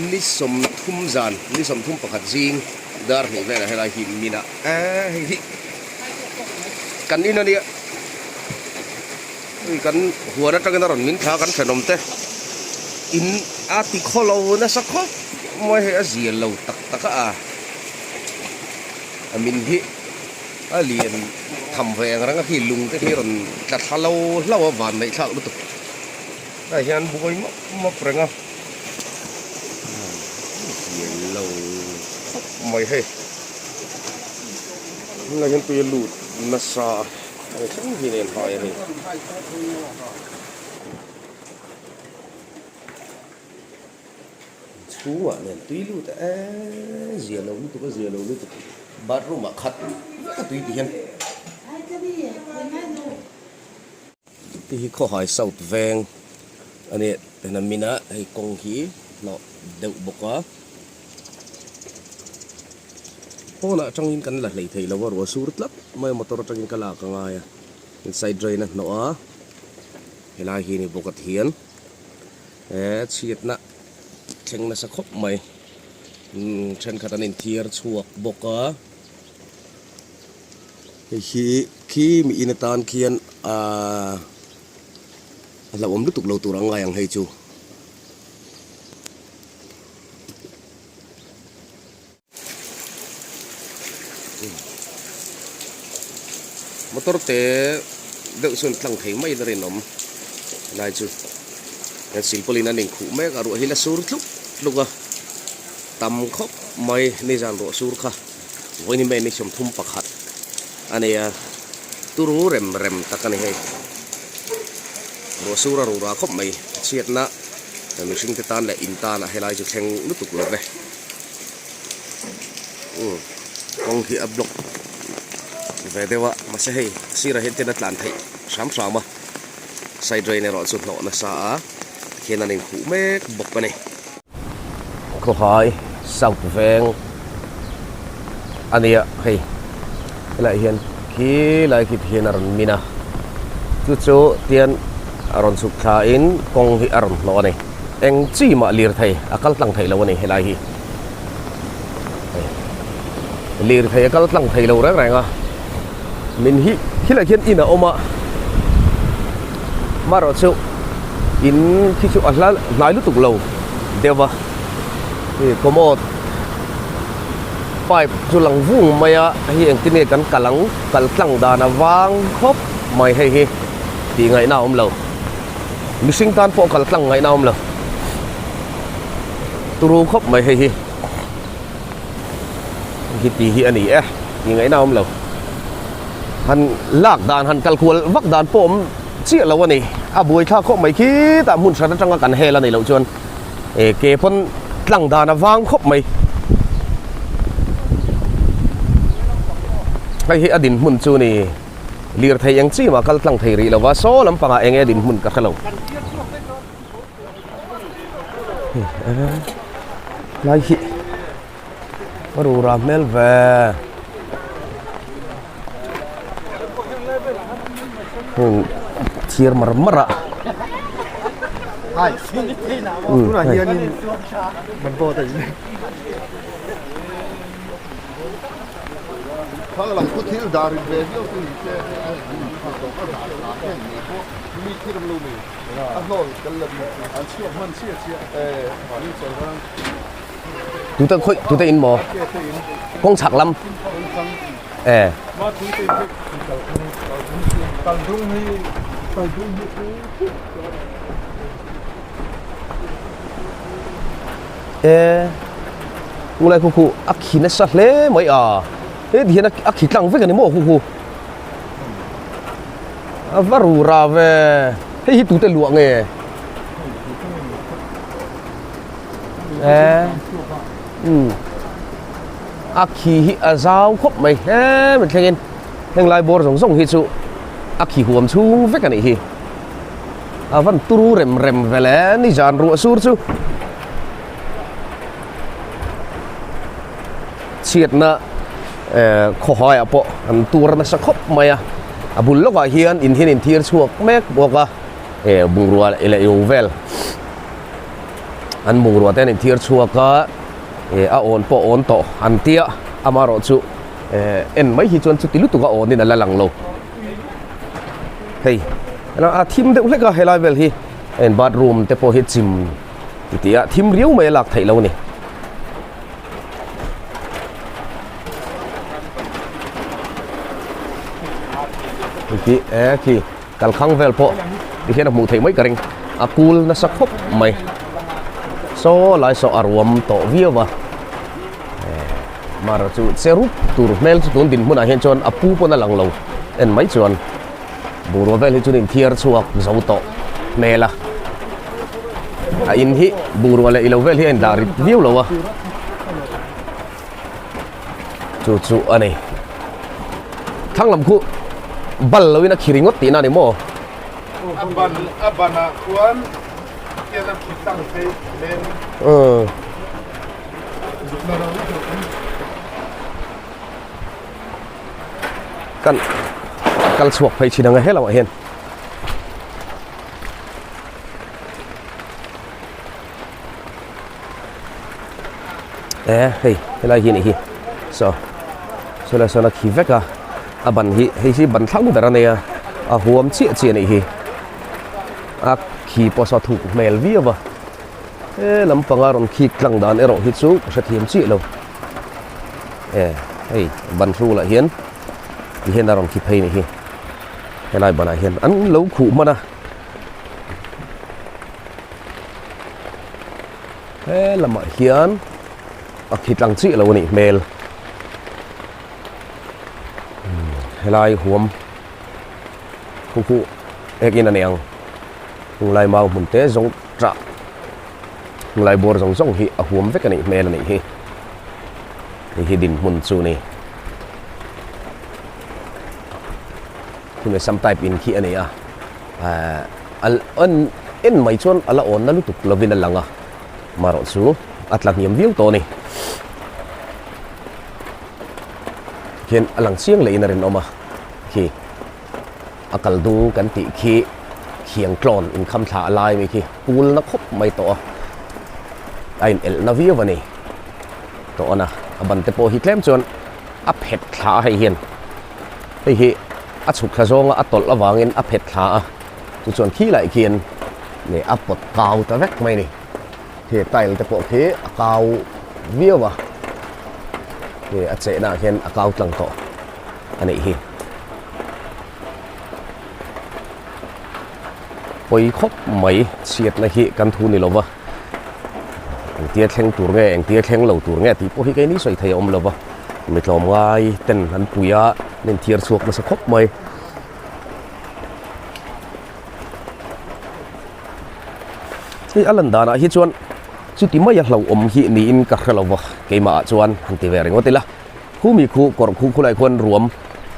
Ni 30 zan, ni 31 zing dar hnih velah helai hi min a hei hi kan in a nia. Hei kan huan atangin a rawn min thla kan thenawm te in a ti khaw lo nasa khawp mai hei a zia lo tak tak a a min hi a lian tham ve ang reng a khi lung te khi rawn tla thla lo hlauh a van neih thlak lutuk tah hian buai mawp mawp reng a zia lo khawp mai hei tunah hian tui a lut nasa a. Hei thleng hi nen hai a ni. Chhungah nen tui lut a eee zia lo lutuk a zia lo lutuk bathroom ah khat vek a tui ti hian. Hei hi Khawhai South veng a ni Tenamin a hei kawng hi hnawh deuh bawk a. Pawnah atangin kan la hlei thei lo a, ruah sur tlat mai a motor atangin ka lak a ngai a, inside drain a hnawh a, helai hi ni bawk a thian he chhiatna thleng nasa khawp mai umm thenkhat an inthiar chhuak bawk a, hei hi khi mi in atan khian ahh a hlauhawm lutuk lo tur ang ngai ang hei chu. Motor te deuh chuan tlang thei mai in a rinawm helai chu he silpawlin an inkhuh mek a ruah hi la sur tluk tluk a tam khawp mai nizan ruah sur kha vawiin hi May ni 31 a ni a turu rem rem tak a ni hei ruah sur a rura khawp mai chhiatna. Mihring te tan leh in tan ah helai chu thleng lutuk lo ve. Umm kawng hi a block ve deuh a mahse hei sirah hian ten a tlan theih hram hram a side drain erawh chu hnawh nasa a tikhian an inkhuh mek bawk a ni. Khawhai South veng a nia hei helaiah hian khilai khi tihian a rawn min a chu chu tian a rawn chhuk thla in kawng hi a rawn hnawh a ni eng chi mah lirthei a kal tlang theih lo a ni helai hi lirthei a kal tlang thei lo reng reng a min hi khilai khian in a awm a marawh chu in khi chu a hla hnai lutuk lo deuh va hei commode pipe chu lang vung mai a hei engtin nge kan kal ang kal tlang dan a vang khawp mai hei hi tih ngaihna a awm lo mihring tan pawh kal tlang ngaihna a awm lo turu khawp mai hei hi hi ti hi a ni e tih ngaihna a awm lo han lak dan han kal kual vak dan pawh awm chiah lo a ni a buaithlak khawp mai khitah hmun hran atanga kan hel a nih loh chuan. Eh ke pawn tlang dan a vang khawp mai. Hei hi a dinhmun chu ni lirthei eng chi mah kal tlang thei rih lova saw lampangah eng nge dinhmun ka hre lo. Lai hi a rura hmel ve. Heng thir mar mar a. Tute khawi tute in maw kawng chhak lam e. E ngu lai khu khu a khi nasa hle mai a he ti hian a khi tlang vek a ni maw khu khu a va rura ve hei hi tute luah nge. E umm a khi hi a zau khawp mai he mi thlengin heng lai bawr zawng zawng hi chu a khi huam chhung vek a nih hi a van turu rem rem ve le nizan ruah sur chu chhiatna eh khawhaiah pawh an tur nasa khawp mai a a bul lawkah hian in hian inthir chhuak mek bawk a eh bungrua leh ilo vel. An bungrua te an inthiar chhuak a, eh a awn pawh awn tawh an tia, amaherawhchu eh en mai hi chuan chuti lutuk a awnin a la lang lo. Hei a thim deuh hlek a helai vel hi heng bathroom te pawh hi chim ti tih a thim riau mai a lak theih lo a ni. Khi e khi kalkhang vel pawh ti hian a hmuh theih mai ka ring a kul nasa khawp mai saw lai saw a ruam tawh viau a mar chu che rup tur hmel chu tun dinhmunah hian chuan a pu pawn a lang lo en mai chuan bungrua vel hi chuan inthiar chhuak zo tawh hmel a a in hi bungrua leh ilo vel hi a indah rit viau lo a chu chu a ni thlang lam khu bal lo in a khi ringawt tihna a ni maw? A ban a banah khuan khian a khi tlang phei leng. Kan kal chhuak phei thin ang a helamah hian. E hei helai hi a nih hi saw sawlai sawn a khi vek a a ban hi hei hi ban thlang ber a nia a huam chiah chiah a nih hi a khi pawh saw thuk hmel viau a. He lampanga rawn khik tlang dan erawh hi chu ka hrethiam chiah lo. E hei ban hrulah hian ti hian a rawn khi phei a nih hi. Helai banah hian an lo khuh hman a. He lamah hian a khi tlang chiah lo a nih hmel. Helai huam khu khu ekin a ni ang. Hunglai mau hmun te zawng tah hunglai bawr zawng zawng hi a huam vek a nih hmel a nih hi. Hei hi dinhmun chu a ni. Khumi sam type in khi a ni a, ahh an en mai chuan a la awn na lutuk lovin a lang a, marawh chu a tla hniam viau tawh a ni. Khian a lang chiang leh in a rinawm a khi. A kal dung kan tih khi khiang tlawn inkham thla a lai mai khi pul na khawp mai tawh a, a in elh na viau a ni tawh a na, a ban te pawh hi tlem chuan a phet thla a hei hian hei hi a chhuk thla zawnga a tawlh avangin a phet thla a, chu chuan khi lai khian nih a pawt kau ta vek mai a ni, khi tile te pawh khi a kau viau a, khi a chehna ah khian a kau tlang tawh. a neih hi. Pawi khawp mai chhiatna hi kan thu ni lova, engtia thleng tur nge engtia thleng lo tur nge tih pawh hi keini sawi thei a awm lova, mi tlawmngai ten an pui a, an inthiar chhuak nasa khawp mai. Hei a lan danah hi chuan chuti maia hlauhawm hi niin ka hre lova keimahah chuan han ti ve ringawt ila. Khumi khu kawrh khu khulai khuan ruam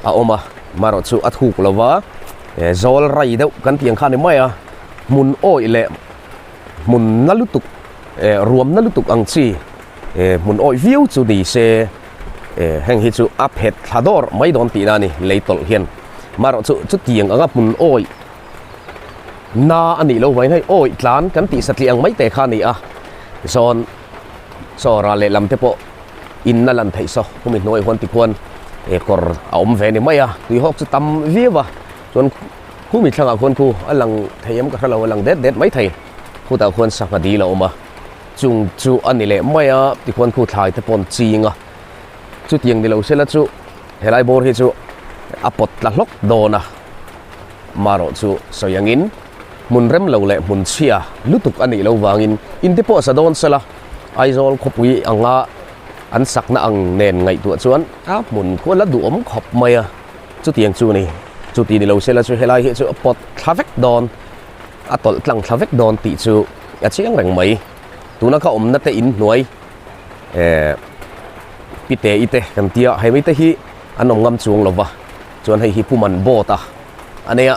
a awm a, marawh chu a thuk lo va, zawl rai deuh kan tih ang kha a ni mai a, hmun awih leh hmun na lutuk ruam na lutuk ang chi hmun awih viau chu ni se heng hi chu a phet thla dawr mai dawn tihna a ni lei tawlh hian marawh chu chutiang anga hmun awih na a nih loh vangin hei awih tlan kan tih satliah ang mai te kha a ni a, tichuan chaw ral lehlam te pawh. In a lan theih saw khumi hnuai huan tikhuan eh kawr a awm ve ni mai a tui hawk chu tam viau a chuan khumi thlangah khuan khu a lang thei em ka hre lo a lang det det mai thei khutah khuan sangha dil a awm a chung chu a ni leh mai a tikhuan khu thlai te pawh an ching a chutiang ni lo sela chu helai bawr hi chu a pawt tla hlawk dawn a marawh chu sawi angin hmun rem lo leh hmun chhia lutuk a nih loh vangin in te pawh a sa dawn sela. Aizawl khawpui anga an sakna ang nen ngaihtuah chuan a hmun khu a la duhawm khawp mai a, chutiang chu a ni. Chuti ni lo sela chu helai hi chu a pawt thla vek dawn, a tawlh tlang thla vek dawn tih chu a chiang reng mai. Tuna ka awmna te in hnuai eh pite i te kan tia hemi te hi an awm ngam chuang lo va, chuan hei hi Puman boat a a nei a,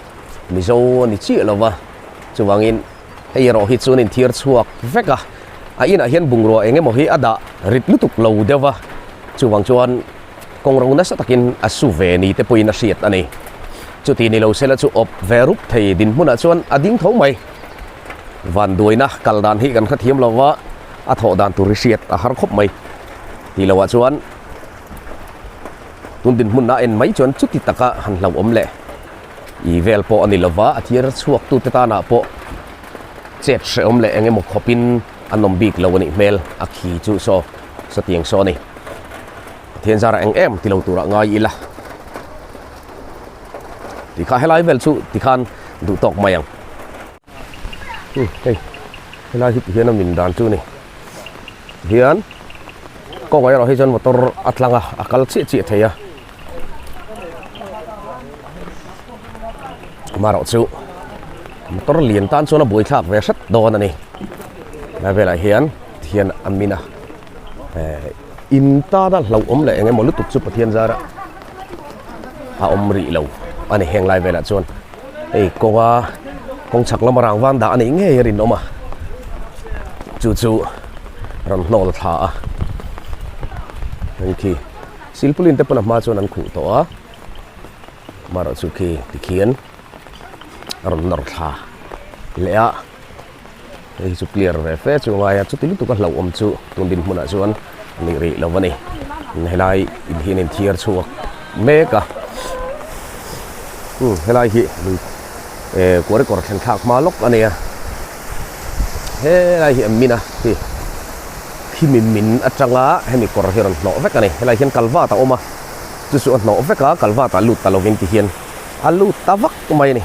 Mizo a ni chiah lo va, chuvangin. Hei erawh hi chuan inthiar chhuak vek a, a inah hian bungrua eng emaw hi a dah rit lutuk lo deuh va, chuvang chuan kawng ro nasa takin a su ve ni te pawhin a hriat a ni. Chuti ni lo sela chu awp ve rup thei dinhmunah chuan a ding tho mai. Vanduaina kal dan hi kan hrethiam lo va, a thawh dan tur hi hriat a har khawp mai tih loh ah chuan tun dinhmun a en mai chuan chuti taka han hlauhawm leh i vel pawh a ni lo va, a thir chhuak tute tanah pawh chet hrehawm leh eng emaw khawpin an awm bik lo a nih hmel a khi chu saw sawtiang saw a ni. Pathian zarah eng em ti lo turah ngai ila tikha helai vel chu tikhan duh tawk mai ang. Hmm hei helai hi tihian a min dan chu ni hian kawngah erawh hi chuan motor a tlang a a kal chiah chiah thei a amaherawh chu motor lian tan chuan a buaithlak ve hret dawn a ni helai velah hian thian a min a eh in tana hlauhawm leh eng emaw lutuk chu Pathian zara a awm rih lo a ni heng lai velah chuan. Hei kawnga kawng chhak lama rang van dah a nih ngei a rinawm a, chu chu rawn hnawl thla a, heng khi silpauline te pawn a hma chuan an khuh tawh a, amaherawhchu khi tikhian a rawn nawr thla leh a, hei hi chu clear ve fe chu a ngai a, chuti lutuk a hlauhawm chu tun dinhmunah chuan a nih rih lo a ni, helai in hi an inthiar chhuak mek a. Umm helai hi lui eh kuari kawr thlen thlak hma lawk a nia helai hi an min a hi khimi min atanga hemi kawr hi rawn hnawh vek a ni helai hian kalvat a awm a chu chu a hnawh vek a kalvat ah lut ta lovin ti hian a lut ta vak mai a ni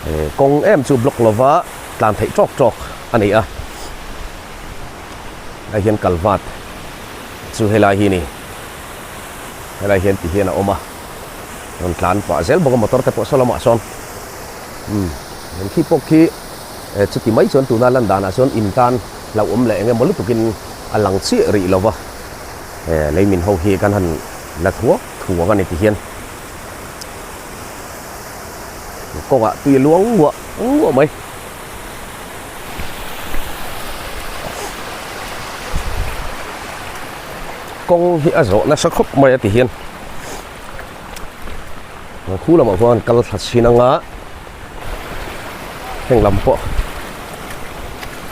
eh kawng em chu block lova tlan theih tawk tawk a ni a helai hian kalvat chu helai hi a ni helai hian ti hian a awm a. Rawn tlan pah zel bawk a motor te pawh saw lamah sawn umm eng khi pawh khi eh chuti mai chuan tuna lan danah chuan in tan hlauhawm leh eng emaw lutukin a lang chiah rih lo va eh lei min ho hi kan han la thuak thuak a ni ti hian kawngah tui a luang nguah nguah mai. Kawng hi a zawh nasa khawp mai a ti hian khu lamah khuan kal thla chhin anga heng lam pawh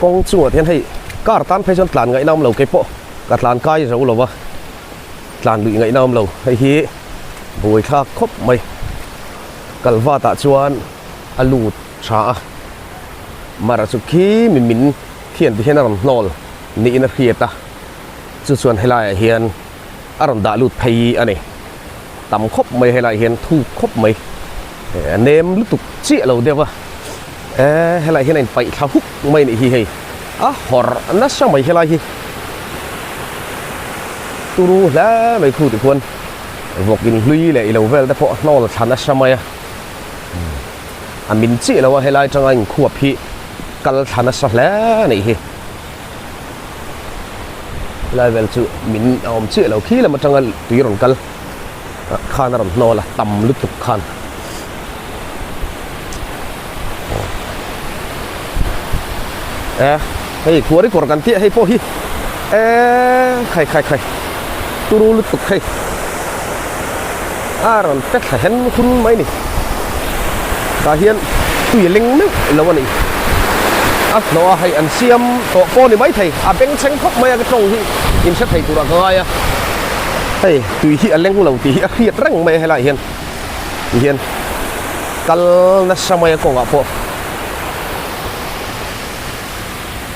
kawng chungah te hian hei car tan phei chuan tlan ngaihna awm lo kei pawh ka tlan kai zo lo va tlan luih ngaihna awm lo hei hi buaithlak khawp mai kalvat ah chuan a lut tha a mara chu khi mi min khian ti hian a rawn hnawl niin a hriat a. Chu chuan helaiah hian a rawn dah lut phei a ni. Tam khawp mai helaiah hian thuk khawp mai. A nem lutuk chiah lo deuh a. E helaiah hian a inpaih thla huk mai a nih hi hei. A hawrh nasa mai helai hi. Turu hle mai khu tikhuan vawk inhlui leh ilo vel te pawh a hnawl thla nasa mai a. A min chiah lo a helai atanga inkhuap hi kal thla nasa hle a nih hi. Helai vel chu min a awm chiah lo khi lam atanga tui rawn kal khan a rawn hnawl a tam lutuk khan. E hei khuari kawr kan tih a hei pawh hi e khai khai khai turu lutuk hei a rawn pe thla hen hun mai ni tah hian tui a leng meuh lo a ni a hnawh a hei an siam tawh pawh a ni maithei a bengchheng khawp mai a ka tawng hi in hre thei turah ka ngai a hei tui hi a leng lo tih hi a hriat reng mai a helaiah hian ti hian kal nasa mai a kawngah pawh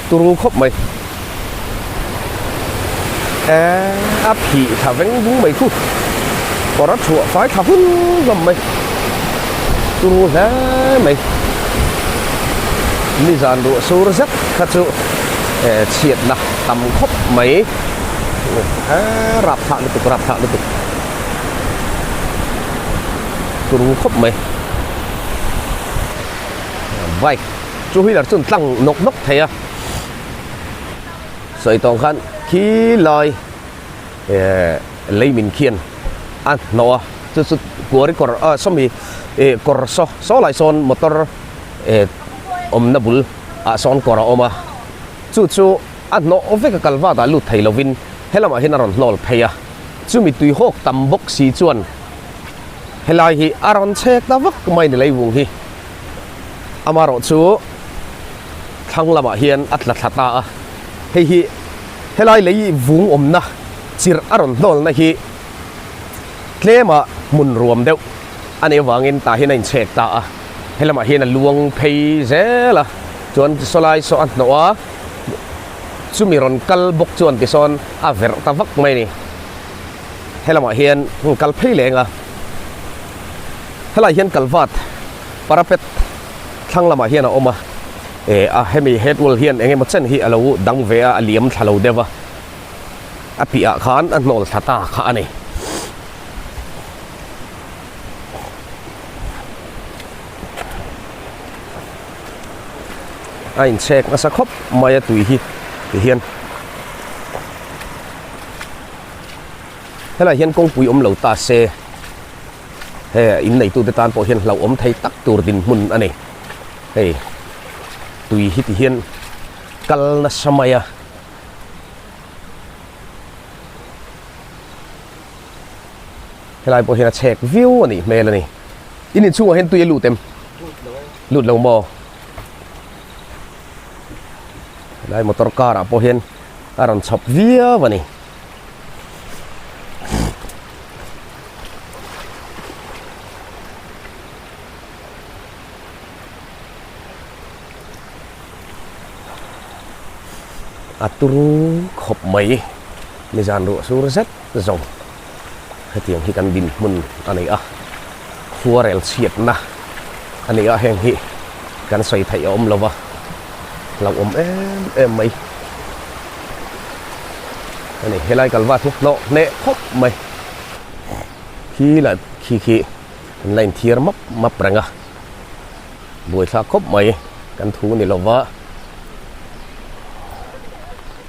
turu khawp mai eh a phih thla veng vung mai khu kawr a thuah fai thla hun hlawm mai turu hle mai nizan ruah sur zet kha chu eh chhiatna tam khawp mai eh rap thlah lutuk rap thlah lutuk turu khawp mai bike two wheeler chu an tlang nawk nawk thei a sawi tawng khan khi lai eh lei min khian a hnawh a chu chu kuari kawr ah sawmi ih kawr saw saw lai sawn motor eh awmna bul ah sawn kawr a awm a chu chu a hnawh vek a kalvat ah lut thei lovin helamah hian a rawn hnawl phei a chumi tui hawk tam bawk si chuan helai hi a rawn chhek ta vak mai ni leivung hi. Amaherawh chu thlang lamah hian a tla thla ta a, hei hi helai lei vung awmna chirh a rawn hnawlna hi tlema hmun ruam deuh a nih avangin tah hian a inchhek ta a, helamah hian a luang phei zel a, chuan sawlai saw a hnawh a, chumi rawn kal bawk chuan tisawn a verh ta vak mai a ni. Helamah hian hmun kal phei leng a, helaiah hian kalvat parapet thlang lamah hian a awm a, eh a hemi head wall hian eng emaw chen hi a lo dang ve a, a liam thla lo deuh a, a piahah khan a hnawl thla ta kha a ni. A inchhek nasa khawp mai a tui hi tihian. Helaiah hian kawngpui awm lo ta se he in neitute tan pawh hian hlauhawm thei tak tur dinhmun a ni. Hei tui hi ti hian kal nasa mai a. Helai pawh hian a chhek viau a nih hmel a ni. In inchhungah hian tui a lut em? Lut lo maw? Helai motor car ah pawh hian a rawn chhawp viau a ni. A turu khawp mai nizan ruah sur zet zawng hetiang hi kan dinhmun a ni a khuarel chhiatna a ni a heng hi kan sawi theih a awm lo va hlauhawm em em mai a ni helai kalvat hi hnawh hneh khawp mai khi lah khi khi an la inthiar map map reng a buaithlak khawp mai kan thu ni lova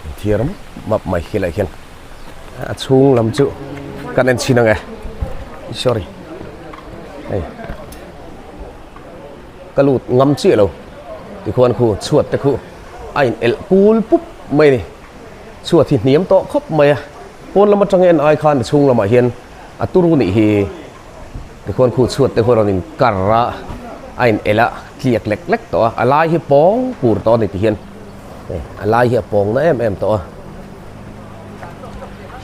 inthiar map map mai khi lah hian a chhung lam chu kan en chhin ang e sorry hei ka lut ngam chiah lo tikhuan khu chhuat te khu a in elh kul pup mai a ni chhuat hi hniam tawh khawp mai a pawn lam atanga en ai khan a chhung lamah hian a turu nih hi tikhuan khu chhuat te khu a rawn in kar a a in elh a tliak lek lek tawh a a lai hi pawng pur tawh a ni ti hian hei a lai hi a pawng na em em tawh a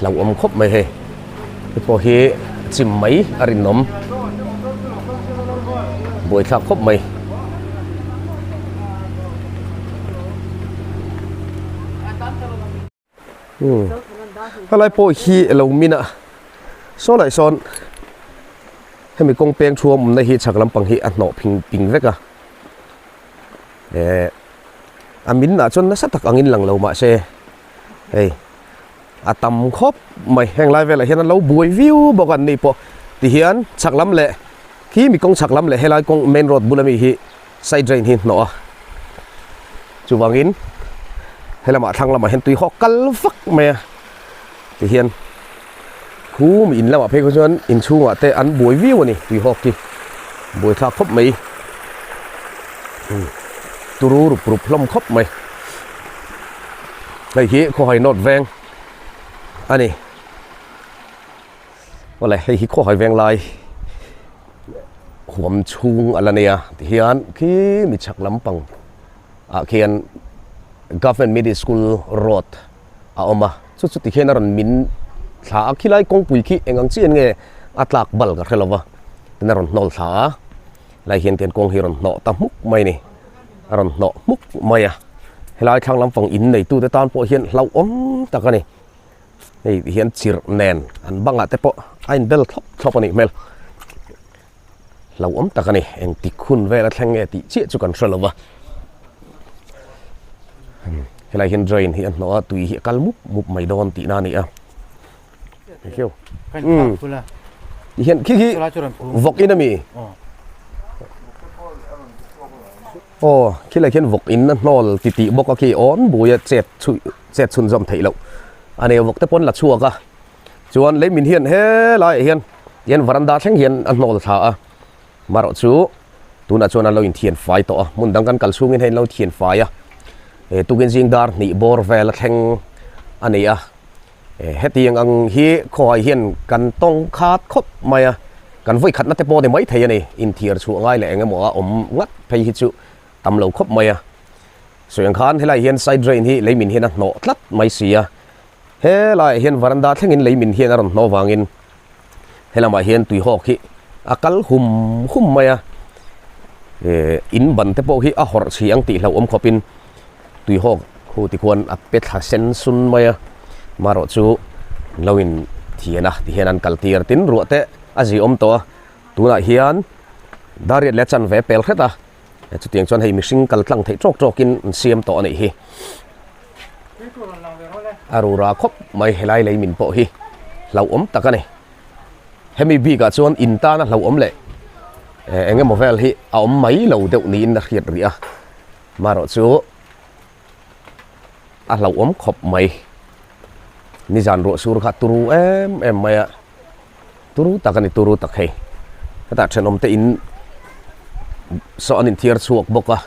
hlauhawm khawp mai hei hei pawh hi chim mai a rinawm buaithlak khawp mai. Umm helai pawh hi alo min a saw lai sawn hemi kawng peng thu a awmna hi chhak lampang hi a hnawh phing ping vek a eh a min ah chuan nasa tak angin lang lo mahse hei a tam khawp mai heng lai velah hian an lo buai viau bawk a an ni pawh tihian chhak lam leh khi mi kawng chhak lam leh helai kawng main road bula mi hi side drain hi hnawh a chuvangin helamah thlang lamah hian tui hawk kal vak mai a tihian khu mi in lamah phei kha chuan inchhungah te an buai viau a ni tui hawk hi buai thlak khawp mai turu rup rup hlawm khawp mai hei hi khawhai nawt veng a ni awle hei hi khawhai veng lai huam chhung a la nei a tihian khi mi chhak lampang ah khian government middle school road a awm a chu chu tikhian a rawn min thla a khilai kawngpui khi eng ang chiah nge a tlak bal ka hre lo va tin a rawn hnawl thla a helai hian tian kawng hi a rawn hnawh ta hmuk mai a ni a rawn hnawh hmuk mai a helai thlang lampang in neitute tan pawh hian hlauhawm tak a ni hei ti hian chirh nen an bangah te pawh a inbel thlawp thlawp a nih hmel hlauhawm tak a ni engtik hun vel a thleng nge tih chiah chu kan hre lo va helai hian drain hi a hnawh a tui hi a kal mup mup mai dawn tihna a ni a ti hian khi khi vawk in ami aw khilai khian vawk in a hnawl ti tih bawk a khi awn bui a chet chhuih chet chhunzawm theih loh a nei vawk te pawn la chhuak a chuan lei min hian helaiah hian tihian varanda thleng hian a hnawl thla a marawh chu tunah chuan an lo inthian fai tawh a hmun dang kan kal chhungin hei an lo thian fai a eh tukin zing dar hnih bawr vel a thleng a ni a eh hetiang ang hi khawhai hian kan tawng khat khawp mai a kan vawi khatna te pawh ni maithei a ni inthiar chhuah ngai leh eng emaw a awm ngat phei hi chu tam lo khawp mai a. Sawi ang khan helaiah hian side drain hi leimin hian a hnawh tlat mai si a, helaiah hian varanda thlengin leimin hian a rawn hnawh vangin helamah hian tuihawk hi a kal hum hum mai a, eh in ban te pawh hi a hawrh chhi ang tih hlauhawm khawpin tuihawk khu tikhuan a pe thla sen sun mai a, marawh chu lo in thian a tihian an kal tir tin ruah te a ziawm tawh a, tunah hian dariat leh a chanve pel hret a. Chutiang chuan hei mihring kal tlang theih tawk tawkin an siam tawh a nih hi. A rura khawp mai helai lei min pawh hi hlauhawm tak a ni. Hemi bikah chuan in tana hlauhawm leh eng emaw vel hi a awm mai lo deuh niin a hriat rih a. Marawh chu a hlauhawm khawp mai. Nizan ruah sur kha turu em em mai a. Turu tak a ni turu tak hei hetah thenawm te in saw an inthiar chhuak bawk a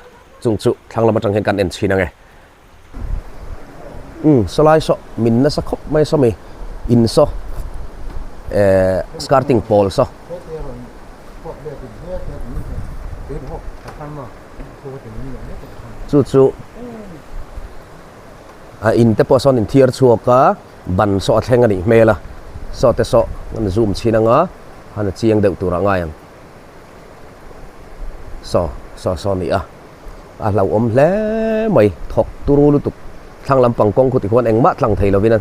chung chu thlang lam atang hian kan en chhin ang e umm saw lai saw min nasa khawp mai saw mi in saw ehh skirting pawl saw. Chu chu a in te pawh sawn inthiar chhuak a. Ban saw a thleng a nih hmel a, saw te saw an zoom chhin anga han a chiang deuh turah ngai ang. Saw saw saw a ni a, a hlauhawm hle mai, thawk turu lutuk thlang lampang kawng khu tikhuan engmah tlang thei lovin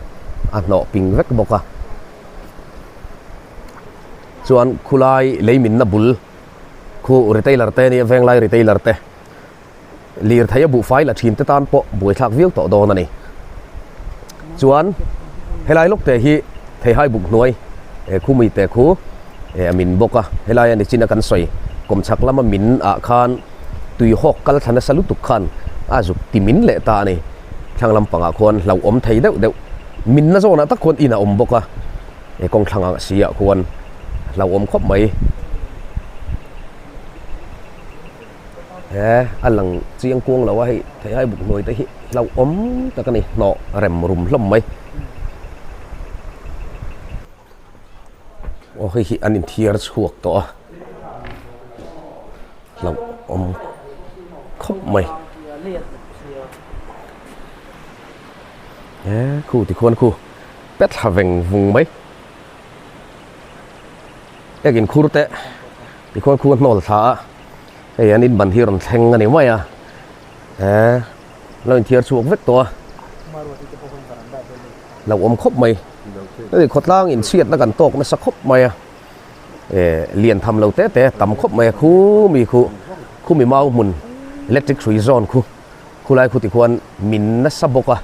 a hnawh ping vek bawk a. Chuan khulai leiminna bul khu retailer te a nia, venglai retailer te. Lirthei a buhfai la thin te tan pawh buaithlak viau tawh dawn a ni. Chuan helai lawk te hi theihai buk hnuai eh khu mite khu eh a min bawk a, helai a ni chin a kan sawi kawmchhak lama min ah khan tuihawk kal thla nasa lutuk khan a zuk ti min leh ta a ni. Thlang lampangah khuan hlauhawm thei deuh deuh min na zawnah tak khuan in a awm bawk a, eh kawng thlang ang si ah khuan hlauhawm khawp mai. He a lang chiang kuang lo a hei theihai buk hnuai te hi hlauhawm tak a ni hnawh rem rum hlawm mai aw hei hi an inthiar chhuak tawh a hlauhawm khawp mai he khu tikhuan khu pet thla veng vung mai ekin khur te tikhuan khu a hnawl thla a. Hei an inban hi rawn thleng a ni mai a, he lo inthiar chhuak vek tawh a, lo awm khawp mai, hei khawtlang inchhiatna kan tawk nasa khawp mai a, eh lian tham lo te te tam khawp mai a khu mi khu khu mi mau hmun electric hrui zawn khu khulai khu tikhuan min nasa bawk a,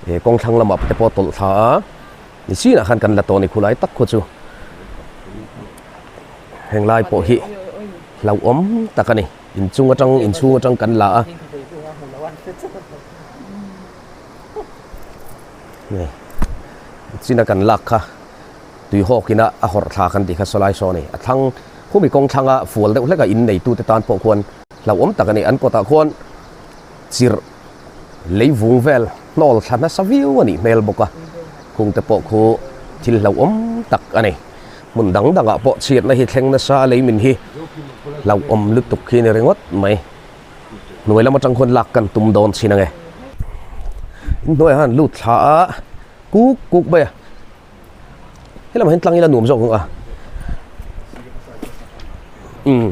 eh kawng thlang lamah te pawh tawlh thla a, ni chinah khan kan la tawh a ni khulai tak khu chu. Heng lai pawh hi hlauhawm tak a ni. Inchung atang inchhung atang kan la a. China kan lak kha tui hawk ina a hawrh thla kan tih kha sawlai saw a ni. A thlang khumi kawng thlanga fual deuh hlek a in neitute tan pawh khuan hlauhawm tak a ni. An kawtah khuan chirh leivung vel hnawl thla nasa viau a nih hmel bawk a. Khungte pawh khu thil hlauhawm tak a ni. Hmun dang dangah pawh chhiatna hi thleng nasa a lei min hi hlauhawm lutuk hi a ni ringawt mai. Hnuai lam atang khuan lak kan tum dawn chin ange. In hnuaiah khan lut thla a kuk kuk mai a. Helamah hian tlang ila nuam zawk ang a. Umm.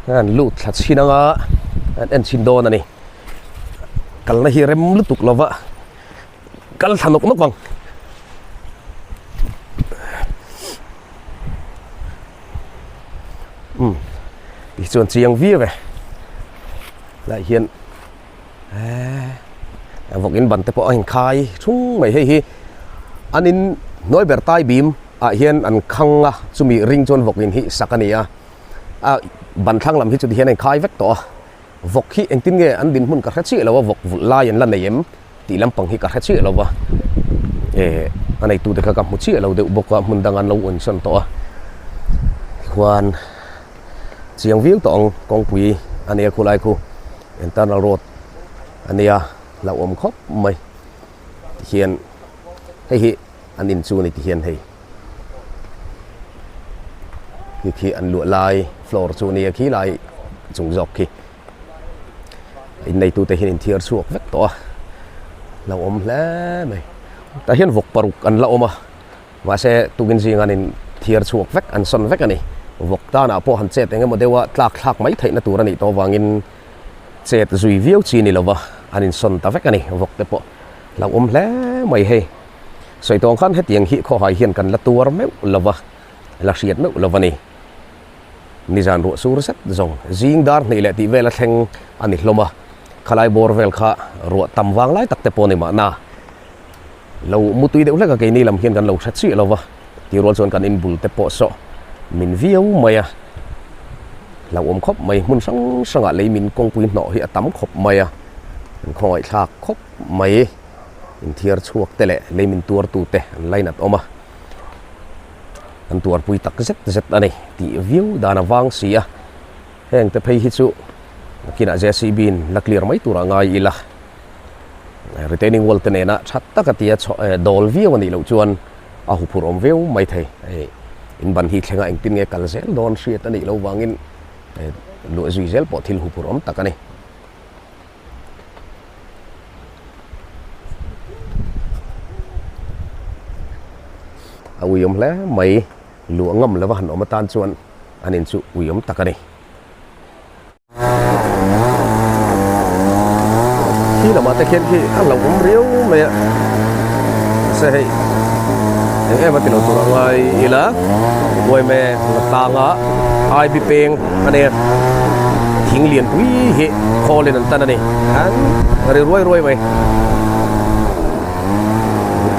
An lut thla chhin anga an en chhin dawn a ni kalna hi rem lutuk lova kal thla nawk nawk ang umm ti chuan chiang viau e lai hian eee vawk in ban te pawh a inkhai thung mai hei hi an in hnuai ber tai bim ah hian an khang a chumi ring chuan vawk in hi sak a ni a a ban thlang lam hi chu tihian a inkhai vek tawh a vawk hi engtin nge an dinhmun ka hre chiah lo a vawk vulh lai an la nei em tih lampang hi ka hre chiah lo va eh a neitute kha ka hmu chiah lo deuh bawk a hmun dang an lo unsawn tawh a tikhuan chiang viau tawh ang kawngpui a nia khulai khu internal road a nia hlauhawm khawp mai tihian hei hi an in chu a ni tihian hei. Khi khi an luah lai floor chu a nia khi lai chung zawk khi in neitute hian inthiar chhuak vek tawh a lo awm hle mai tah hian vawk paruk an la awm a mahse tukin zinga an inthiar chhuak vek an sawn vek a ni vawk tanah pawh han chet eng emaw deuha tlak thlak mai theihna tur a nih tawh avangin chet zui viau chi ni lova an insawn ta vek a ni vawk te pawh lo awm hle mai hei sawi tawng khan hetiang hi khawhai hian kan la tuar meuh lova la hriat meuh lova ni. Nizan ruah sur zet zawng zing dar hnih leh tih vel a thleng a ni hlawm a, khalai bawr vel kha ruah tam vang lai tak te pawh a ni mahna. Lo mutui deuh hlek a keini lam hian kan lo hre chiah lo va, tih rual chuan kan inbul te pawh saw min viau mai a, hlauhawm khawp mai hmun hrang hrangah lei min kawngpui hnawh hi a tam khawp mai a, an khawngaihthlak khawp mai, inthiar chhuak te leh lei min tuartu te an lainat awm a. An tuarpui tak zet zet a ni tih viau dan a vang si a, heng te phei hi chu nakinah JCB in la clear mai turah ngai ila retaining wall te nena tha tak a tia chho eh dawl viau a nih loh chuan a huphurh awm viau mai thei hei in ban hi thlenga engtin nge kal zel dawn hriat a nih loh vangin luah zui zel pawh thil huphurh awm tak a ni. A uiawm hle mai luah ngam lova han awm atan chuan an in chu uiawm tak a ni. Khi lamah te khian khi a hlauhawm riau mai a mahse hei eng em a ti lo tur a ngai ila uaime la tanga Ivy peng a nia thing lian pui hi khawl in an tan a ni an ri ruai ruai mai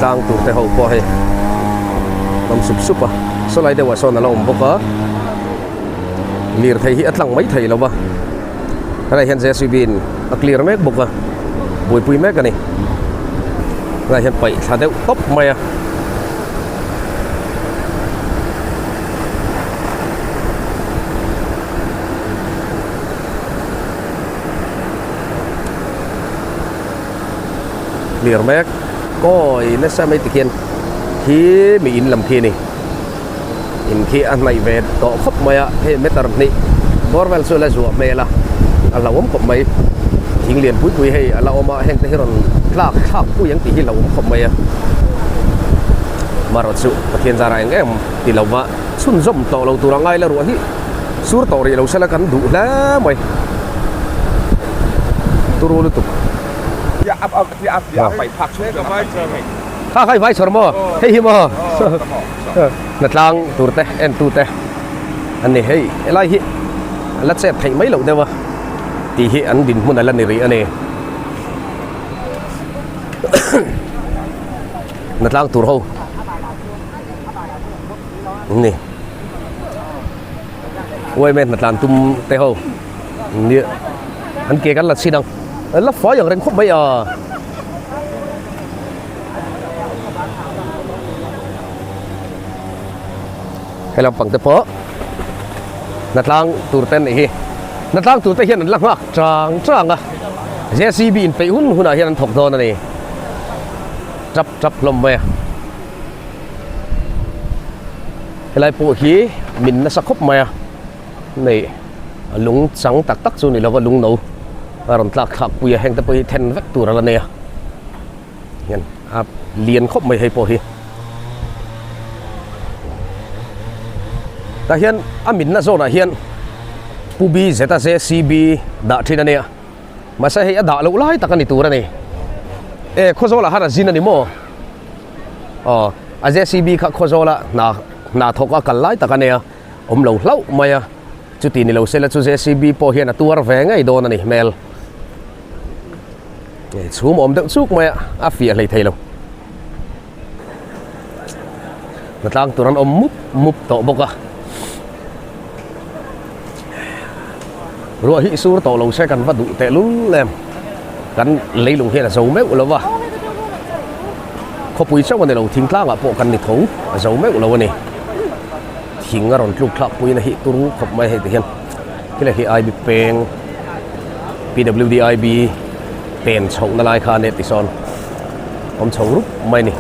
tlang tur te ho pawh hei awm sup sup a saw lai deuh ah sawn a la awm bawk a lirthei hi a tlang mai thei lo va helai hian JCB in a clear mek bawk a buaipui mek a ni helai hian paih thla deuh tawp mai a. Clear mek kawi nasa mai tikhian khi mi in lam khi a ni in khi a hnaih ve tawh khawp mai a hei meter hnih bawr vel chu a la zuah hmel a a hlauhawm khawp mai thing lian pui pui hei a la awm a heng te hi rawn tlak thlak pui ang tih hi a hlauhawm khawp mai a marawh chu Pathian zara eng em ti lo va chhunzawm tawh lo tur a ngai la ruah hi sur tawh rih lo sela kan duh hle mai turu lutuk. Kha kha i vai chhawr maw hei hi maw hnatlang tur te en tu te an ni hei helai hi a la chet theih mai loh deuh a tih hi an dinhmun a la ni rih a ni hnatlang tur ho an ni uaime hnatlan tum te ho nia an ke kan la chhin ang an la fai ang reng khawp mai a. He lampang te pawh hnatlang tur te an nih hi hnatlang tur te hian an la nghak chang chang a JCB in peih hun hunah hian an thawk dawn a ni tap tap hlawm mai a helai pawh hi min nasa khawp mai a nei lung chang tak tak chu ni lova lung no a rawn tlak thlak pui a heng te pawh hi then vek tur a la nei a. Hian a lian khawp mai hei pawh hi. Tah hian a minna zawnah hian Pu B zeta JCB dah thin a nia. Mahse hei a dah loh lai tak a ni tur a ni. E Khawzawlah khan a zin a ni maw? Aw a JCB kha Khawzawla hna hna thawk a kal lai tak a nia. Awm lo hlauh mai a. Chuti ni lo sela chu JCB pawh hian a tuar ve ngei dawn a ni hmel. Chhum awm deuh chuk mai a, a fiah hlei thei lo. Hnatlang tur an awm mup mup tawh bawk a. Ruah hi sur tawh lo se kan va duh teh lul em. Kan leilung hian a zo meuh lo va. Khawpui chauh a ni lo, thingtlangah pawh kan ni tho, a zo meuh lo a ni. Thing a rawn tluk thlak puiin a hih tur khawp mai hei ti hian. Khilai hi IB peng PWD IB pen chhohna lai kha a nia tisawn awm chho rup mai a ni.